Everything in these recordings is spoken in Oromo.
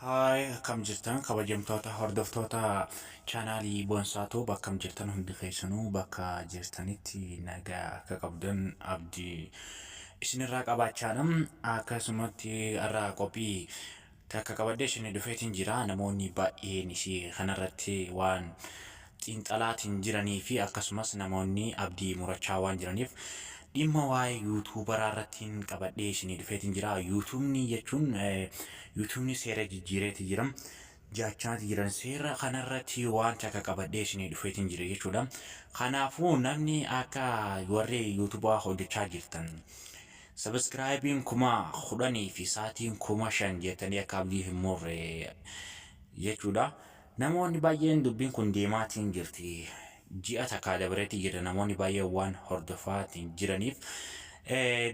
Haay, akkam jirtan kabajamtoota hordoftoota chaanaalii Boonsaatoo? Akkam jirtan hundi keessanuu? Bakka jirtanitti nagaa akka qabdan abdii isinirraa qabaachaadha. Akkasumatti har'a qophii takka qabadhee isin dhufeetiin jira. Namoonni baay'een isii kanarratti waan xiinxalaatiin jiranii fi akkasumas namoonni abdii murachaa waan jiraniif dhimma waa'ee yuutuubaraa irrattiin qabadhee isinii dhufeetiin jira. Yuutuubni jechuun yuutuubni seera jijjiireeti jira. Jaachaati jiran seera kanarratti waan takka qabadhee isinii dhufeetiin jira jechuudha. Kanaafuu namni akka warri yuutuubaa hojjechaa jirtan sabiskiraayibiin 10,000 fi sa'aatiin 5,000 jettanii akka abdii hin murre jechuudha. Namoonni baay'een dubbiin kun deemaatiin jirti. Ji'a takkaa dabareetii jira, namoonni baay'een waan hordofaatiin jiraniif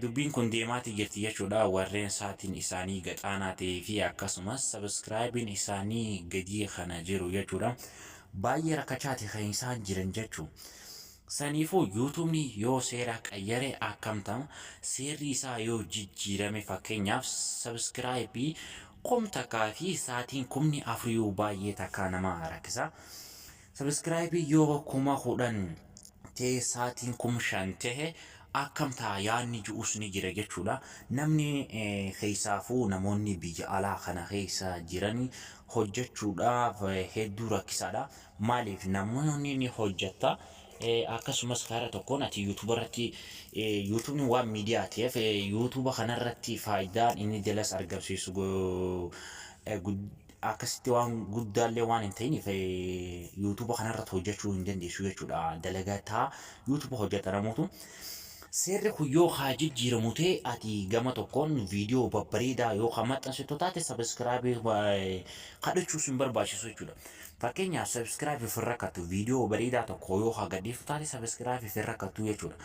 dubbiin kun deemaatii jirti jechuudha. Warreen sa'aatiin isaanii gaxaanaa ta'ee fi akkasumas sabiskiraayibiin isaanii gadii kana jiru jechuudha. Baay'ee rakkachaati kan isaan jiran jechuudha. Saniifuu yuutuubni yoo seera qayyare akkam ta'a? Seerri isaa yoo jijjiirame, fakkeenyaaf sabiskiraayibii 1,000 fi sa'aatiin 4,000 baay'ee takka nama rakkisa. Sabiskiraayibii yoo 10,000 ta'e, sa'aatiin 5,000 ta'e akkam ta'a yaadni ji'us ni jira jechuudha. Namni keessaafuu namoonni biyya alaa kana keessa jiran hojjechuudhaaf hedduu rakkisaadha. Maaliif? Namoonni ni hojjetta. Akkasumas karaa tokkoon ati yuutuuba irratti, yuutuubni waan miidiyaa ta'eef, yuutuuba kanarratti faayidaan inni jalas argamsiisu akkasitti waan guddaallee waan hin ta'iniif yuutuuba kanarratti hojjechuu hin dandeessu jechuudha. Dalagataa yuutuuba hojjeta namoota. Seerri kun yoo haa jijjiiramu ta'e, ati gama tokkoon viidiyoo babbareedaa yoo kan maxxansitu taate sabiskiraabii kadhachuus hin barbaachisu jechuudha. Fakkeenyaaf sabiskiraabii hin rakkattu, viidiyoo bareedaa tokko yoo haa gadhiiftu taate sabiskiraabii hin rakkattu jechuudha.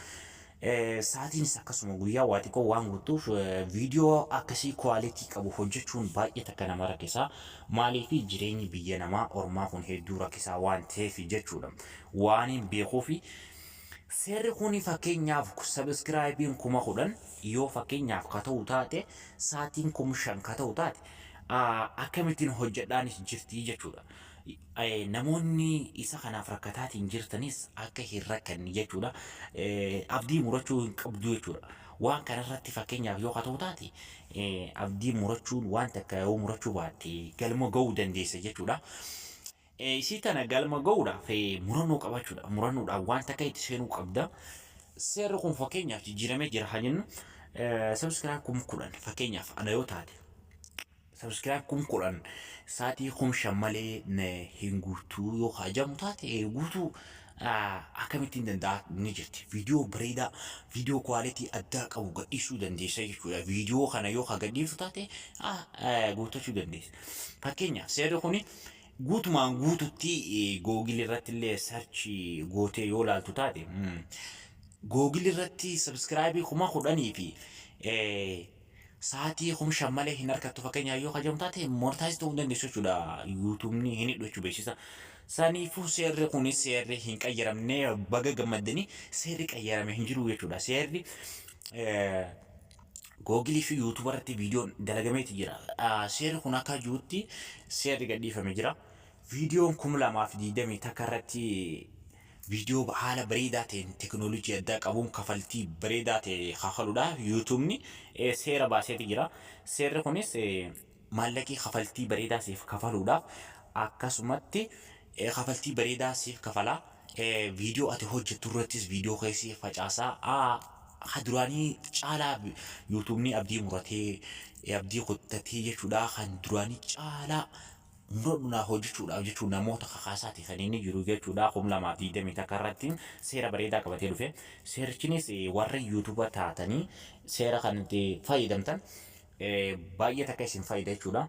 Sa'aatiinis akkasuma guyyaa waa xiqqoo waan guutuuf viidiyoo akkasii kwaalitii qabu hojjechuun baay'ee takka nama rakkisa. Maaliif? Jireenyi biyya namaa ormaa kun hedduu rakkisaa waan ta'eef jechuudha. Waan hin beekuufi seerri kun fakkeenyaaf sabiskiraayibiin 10,000 yoo fakkeenyaaf ka ta'u taate, sa'aatiin 5,000 ka ta'u taate, akkamittiin hojjedhaanis jirti jechuudha. Namoonni isa kanaaf rakkataatiin jirtanis akka hin rakkanne jechuudha. Abdii murachuu hin qabdu jechuudha. Waan kanarratti fakkeenyaaf yoo ka ta'u taate, abdii murachuun waan takka yoo murachuu baatte galma ga'uu dandeessa jechuudha. Isii tana galma ga'uudhaaf murannoo qabaachuudha. Murannoodhaan waan takka itti seenuu qabda. Seerri kun fakkeenyaaf jijjiiramee jira haa jennu. Subscribe 10,000 fakkeenyaaf ana yoo taate, subscribe 10,000 sa'aatii 5,000 malee hin guutuu yoo hajamu taate, guutuu akkamittiin danda'a ni jirti. Viidiyoo bareedaa, viidiyoo kwaalitii addaa qabu gadhiisuu dandeessa jechuudha. Viidiyoo kana yoo ka gadhiiftu taate guuttachuu dandeessa. Fakkeenyaaf seerri kuni guutumaan guututti Google irratti illee search gootee yoo laaltu taate, Google irratti sabiskiraayibii 10,000 fi sa'aatii 5,000 malee hin argattu fakkeenyaaf yoo kajamu taate, monetize ta'uu hin dandeessu jechuudha. Yuutuubni hin hidhu jechuu beeksisa. Saniifuu seerri kun seerri hin qayyaramne, baga gammaddanii, seerri qayyarame hin jiru jechuudha. Seerri Googilii fi yuutuuba irratti viidiyoon dalagameeti jira. Seerri kun akka jirutti seerri gadhiifame jira. Viidiyoon 2021 irratti viidiyoo haala bareedaa ta'een teekinooloojii addaa qabuun kafaltii bareedaa ta'e kafaluudhaaf yuutuubni seera baaseeti jira. Seerri kunis maallaqii kafaltii bareedaa siif kafaluudhaaf akkasumatti kafaltii bareedaa siif kafalaa. Viidiyoo ati hojjettu irrattis viidiyoo keessi facaasaa. Ha duraanii caalaa yuutuubni abdii muratee, abdii kuttatee jechuudha. Kan duraanii caalaa murannoodhaan hojjechuudhaaf jechuun namoota kakaasaati kan inni jiru jechuudha. 2021 irratti seera bareedaa qabatee dhufe. Seerichinis warra yuutuuba taatanii seera kanatti fayyadamtan baay'ee takka isin fayyada jechuudha.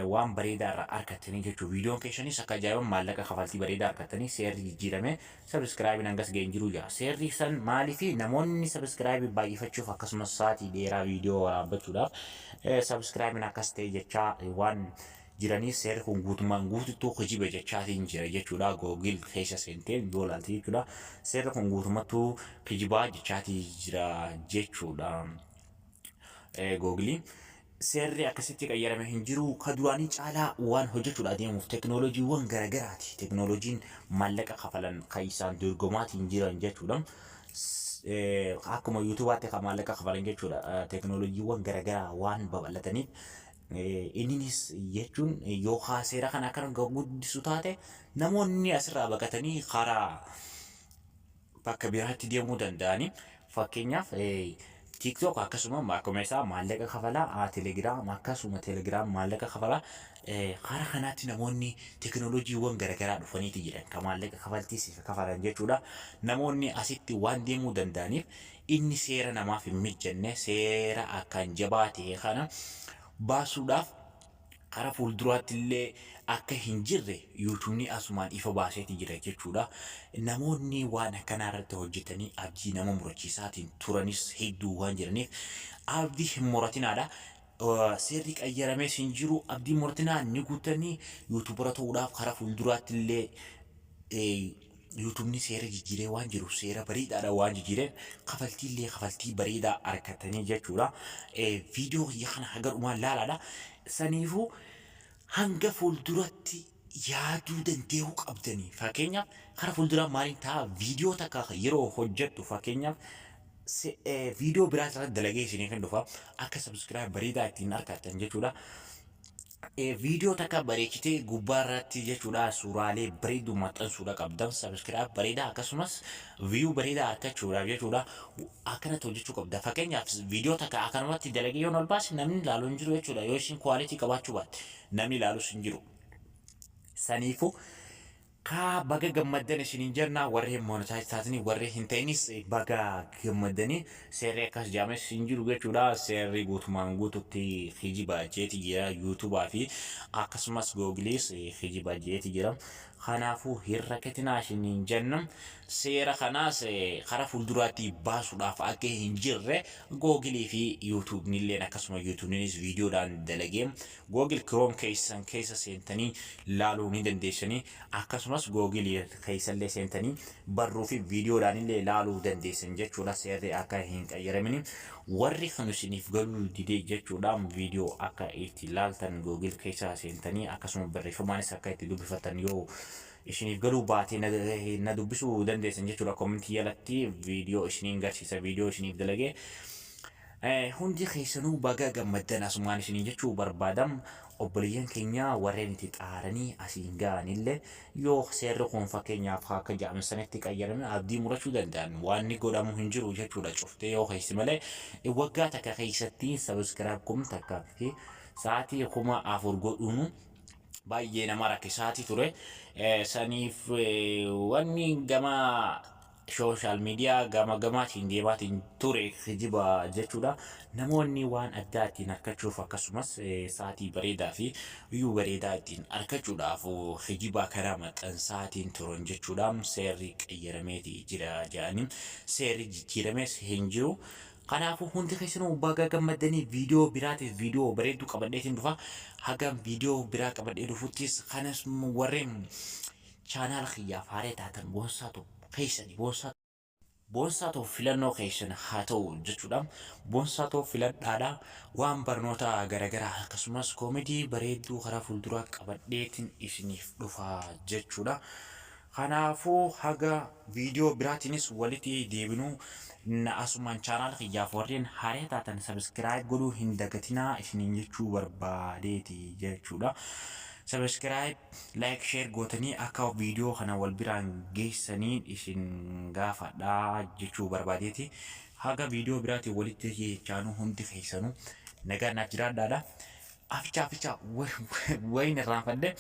Waan bareedaa irraa argattanii jechuudha. Viidiyoon keessanis akka ajaa'iban maallaqa kafaltii bareedaa argattanii. Seerri jijjiirame sabiskiraayibiin hangas ga'een jiru jira. Seerri san maaliif? Namoonni sabiskiraayibii baay'ifachuuf akkasumas sa'aatii dheeraa viidiyoo waraabbachuudhaaf sabiskiraayibiin akkas ta'e jechaa waan jiranii seerri kun guutummaan guututtuu kijiba jechaatiin jira jechuudha. Google keessa seentee yoo ilaalte jechuudha. Seerri kun guutummattuu kijibaa jechaatii jira jechuudha. Googiliin. Seerri akkasitti qayyarame hin jiru. Ka duraanii caalaa waan hojjechuudha deemuuf teknooloojiiwwan garagaraati. Teknooloojiin maallaqa kafalan kan isaan dorgomaatiin jiran jechuudha. Akkuma YouTubeaatti kan maallaqa kafalan jechuudha. Teknooloojiiwwan garagaraa waan babal'ataniif inninis jechuun yookaan seera kana akka guddisu taate, namoonni asirraa baqatanii karaa bakka biraatti deemuu danda'ani. Fakkeenyaaf, TikTok akkasuma akkuma isaa maallaqa kafalaa, Telegram akkasuma, Telegram maallaqa kafalaa. Karaa kanaatti namoonni teknooloojiiwwan garaagaraa dhufaniiti jiran kan maallaqa kafaltiisiif kafalan jechuudha. Namoonni asitti waan deemuu danda'aniif inni seera namaaf hin mijanne, seera akkaan jabaa ta'e kana baasuudhaaf karaa fuulduraatti illee akka hin jirre YouTubeni asumaan ifa baaseeti jira jechuudha. Namoonni waan akkanaa irratti hojjetanii abdii nama murachiisaatiin turanis hedduu waan jiraniif abdii hin muratinaadha. Seerri qayyaramees hin jiru, abdii muratinaa ni guutanii YouTubera ta'uudhaaf karaa fuulduraatti illee YouTubeni seera jijjiiree waan jiru, seera bareedaadha waan jijjiireef kafaltii illee kafaltii bareedaa argatanii jechuudha. Viidiyoo kiyya kana haga dhumaa laalaadha. Saniifuu hanga fuulduratti yaaduu danda'uu qabdanii. Fakkeenyaaf, karaa fuulduraa maaliin ta'a? Viidiyoo takka yeroo hojjettu, fakkeenyaaf, viidiyoo biraa irratti dalagee isinii kan dhufa akka subscribe bareedaa ittiin argattan jechuudha. Viidiyoo takka bareechitee gubbaa irratti jechuudha, suuraalee bareedduu maxxansuudha qabdan, subscribe bareedaa akkasumas view bareedaa argachuudhaaf jechuudha, akkanatti hojjechuu qabda. Fakkeenyaaf, viidiyoo takka akkanumatti dalagee yoon ol baase namni ilaalu hin jiru jechuudha. Yoo isin quality qabaachuu baatte namni ilaalus hin jiru. Saniifuu kaa baga gammaddan isiniin jenna. Warri monetize taatanii, warri hin ta'inis baga gammaddanii. Seerri akkas jedhames hin jiru jechuudha. Seerri guutumaan guututti kijiba jeeti jira. YouTubea fi akkasumas Googleis kijiba jeeti jira. Kanaafuu hin rakkatinaa isiniin jenna. Seera kanaas karaa fuulduraatti baasuudhaaf akka hin jirre Googleii fi YouTubenilleen, akkasuma YouTubeninis viidiyoodhaan dalagee Google Chrome keessan keessa seentanii laaluu ni dandeessanii, akkasumas Googleii keessallee seentanii barruu fi viidiyoodhaan illee laaluu dandeessan jechuudha. Seerri akka hin qayyaramin warri kan isiniif galuu didee jechuudha, viidiyoo akka itti laaltan Google keessa seentanii akkasuma barreeffamaanis akka itti dubbifattan yoo isiniif galuu baate na dubbisuu dandeessan jechuudha. Commentii jalatti viidiyoo isiniin garsiisa, viidiyoo isiniif dalagee. Hundi keessanuu baga gammaddan asumaan isinii jechuu barbaadam. Obboleeyyan keenya warreen itti xaaranii asiin ga'anillee yoo seerri kun fakkeenyaaf akka jedhame sanitti qayyarame abdii murachuu danda'an, waan ni godhamu hin jiru jechuudha. Cuftee yoo keessi malee waggaa takka keessatti subscribe 1000 fi sa'aatii 4000 godhuunu baay'ee nama rakkisaati ture. Saniif wanni gama social media gama gamaatiin deemaatiin ture kijiba jechuudha. Namoonni waan addaa ittiin argachuuf akkasumas sa'aatii bareedaa fi view bareedaa ittiin argachuudhaaf kijiba karaa maxxansaatiin turan jechuudha. Seerri qayyarameeti jira jedhanii, seerri jijjiirames hin jiru. Kanaafuu hundi keessanuu baga gammaddanii. Viidiyoo biraatiif viidiyoo bareedduu qabadheetiin dhufa. Hagam viidiyoo biraa qabadhee dhufuttis kanas warreen channel kiyyaaf haaree taatan Boonsaa Tube keessanii Boonsaa Tube filannoo keessan haa ta'u jechuudha. Boonsaa Tube filadhaadha. Waan barnoota garaagaraa akkasumas comedy bareedduu karaa fuulduraa qabadheetiin isiniif dhufa jechuudha. Kanaafuu haga viidiyoo biraatiinis walitti deebinuu asumaan channel kiyyaaf warreen haaraa taatan subscribe godhuu hin dagatinaa isiniin jechuu barbaadeeti jechuudha. Subscribe, like, share gootanii akka viidiyoo kana wal biraan geessanii isin gaafadhaa jechuu barbaadeeti. Haga viidiyoo biraatiin walitti jechaanuu hundi keessanuu nagaan naaf jiraadhaadha. Afichaa afichaa wayin irraanfadhe.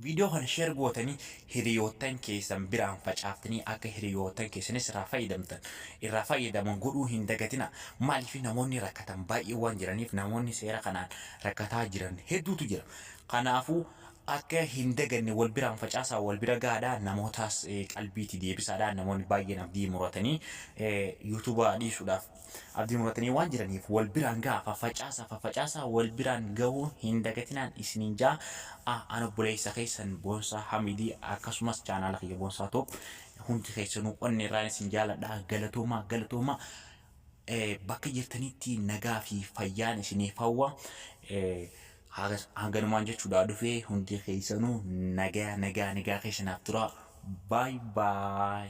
Viidiyoo kana share gootanii hiriyoottan keessan biraan facaaftanii akka hiriyoottan keessanis irraa fayyadamtan, irraa fayyadaman godhuu hin dagatina. Maaliif? Namoonni rakkatan baay'ee waan jiraniif, namoonni seera kanaan rakkataa jiran hedduutu jira. Kanaafuu akka hin daganne wal biraan facaasaa, wal bira gahaadha. Namootaas qalbiitti deebisaadha. Namoonni baay'een abdii muratanii YouTubea dhiisuudhaaf abdii muratanii waan jiraniif wal biraan gahaa, faffacaasaa, faffacaasaa, wal biraan gahuu hin dagatinaan isiniin jaa. An obboleessa keessan Boonsaa Hamidii, akkasumas channela kiyya Boonsaa Tube. Hundi keessanuu onnee irraan isin jaaladha. Galatoomaa, galatoomaa. Bakka jirtanitti nagaa fi fayyaan isiniif hawwa. Hanganumaan jechuudha dhufee, hundi keessanuu nagaa nagaa nagaa keessanaaf tura. Baay baay.